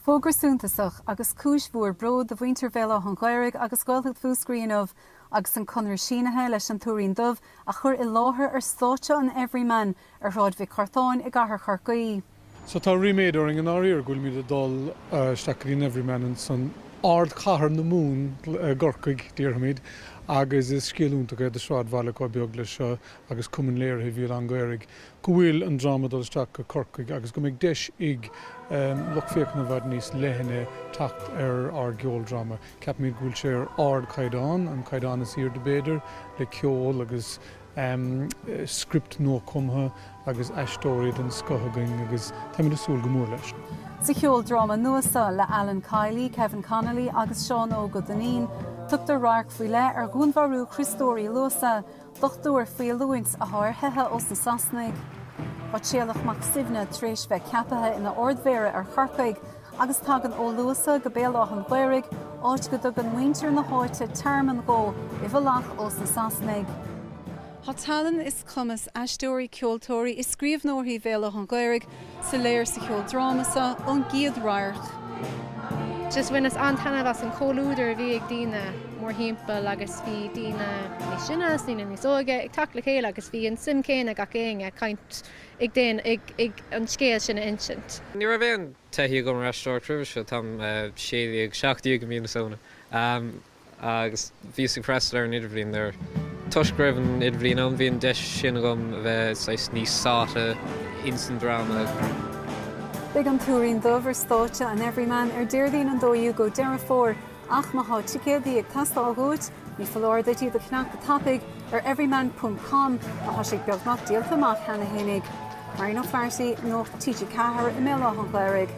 Fógra suntasach agus cúis mhór bróid do mhuintir Bhéal Átha an Ghaorthaidh agus Gaeltacht Mhúscraí inniu agus an conradh sínithe leis An Tuairín Dubh a chur i láthair ar stáitse an Everyman ar Shráid Mhic Cartáin i gcathair Chorcaí. So tá ríméad orainn i ndáiríre go bhfuilimid ag dul isteach go dtí an Everyman ansan, ardchathair na Mumhan, i gCorcaigh, déarfaimid, agus is scéal iontach é do shráidbhaile chomh beag leis seo agus Cumann Léirithe Bhéal Átha an Ghaorthaidh. go bhfuil an dráma ag dul isteach go Corcaigh agus go mbeidh deis ag lucht féachana i bhfad níos leithne teacht ar ár gceoldráma. Ceapaimid go bhfuil sé ar ardchaighdeán, an caighdeán is airde b'fhéidir, le ceol agus script nuachumtha agus aisteoirí den scoth againn agus táimid ag súil go mór leis. Sa cheoldráma nua seo le Alan Kiely, Kevin Connolly agus Seán Óg Ó Duinnín, tugtar radharc faoi leith ar dhúnmharú Chriostóir Uí Luasa, Dochtúir faoi oiliúint atá ar theitheadh ós na Sasanaigh. Tá Traolach Mac Suibhne tar éis bheith ceapaithe ina Ard-Mhéara ar Chorcaigh agus tagann Ó Luasa go Béal Átha an Ghaorthaidh, áit go dtugann muintir na háite tearmann dhó i bhfolach ós na Sasanaigh. Tá tallann is cumas aisteoirí, ceoltóirí is scríbhneoirí Bhéal Átha an Ghaorthaidh soiléir sa cheoldráma seo ón gcéad radharc. Just bhaineas an-taitneamh as an chomhluadar a bhí ag daoine mórthimpeall agus bhí daoine níos sine agus daoine níos óige ag teacht le chéile agus bhí an suim céanna ag gach éinne ag caint ag déan ag ag an scéal sin a insint. Ní raibh aon taithí agam ar aisteoireacht roimhe seo, táim 16, 17 i mí na Samhna. Agus bhíos ag freastal ar an idirbhliain nuair, toisc go raibh an idirbhliain ann, bhí an deis sin agam a bheith saghas níos sáite ins an dráma. Beidh An Tuairín Dubh ar stáitse an Everyman ar Déardaoin an 12ú Deireadh Fómhair ach má thá ticéadaí ag teastáil uait, ní foláir duit iad a cheannach go tapaidh ar everyman ponc com mar tá siad beagnach díolta amach cheana fhéinig. Marion O'Flaherty, Nuacht TG4 i mBéal Átha an Ghaorthaidh.